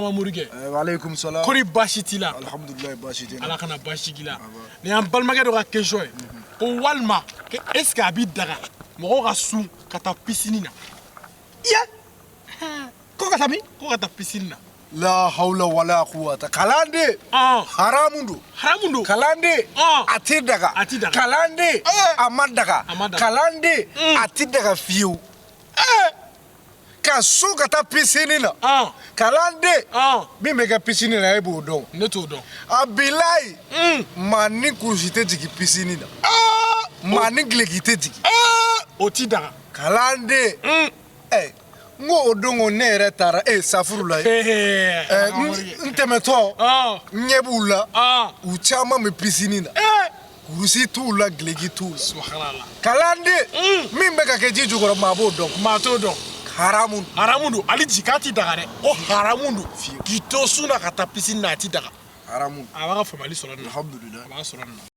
An morikɛ. Waaleykum salam. Kɔri baasi t'i la? Alhamdulilayi, baasi tɛ n na. Ala kana baasi k'i la. Nin y'an balimakɛ dɔ ka question ye ko walima ko est ce que a bi daga mɔgɔw ka sun ka taa piscine na? Ye ko ka taa min? Ko ka taa piscine na. La hawla wala quwwata, kalanden, haramu don. Haramu don. Kalanden, a tɛ daga. A tɛ daga. Kalanden, a ma daga. A ma daga. Kalanden, a tɛ daga fiyewu ka sun ka taa piscine na. Kalanden, min bɛ kɛ piscine na, e b'o dɔn? Ne t'o dɔn. A bilayi, maa ni kurusi tɛ jigin piscine na, maa ni gileki tɛ jigin. O ti daga. Kalanden, ɛ n ko o don ko ne yɛrɛ taara e safuru la ɛ n tɛmɛtɔ, n ɲɛ b'u la, u caman bɛ piscine na, kurusi t'u la, gileki t'u la. Subhanallah. Kalanden, min bɛ ka kɛ ji jukɔrɔ, maa b'o dɔn? Maa t'o dɔn. Haramu. Haramu don. Hali ji k'a ti daga dɛ, o haramu don k'i to sun na ka taa piscine na, a ti daga. Haramu. A b'a ka faamuyali sɔrɔ nin na. Alhamdulilayi. A b'a sɔrɔ nin na.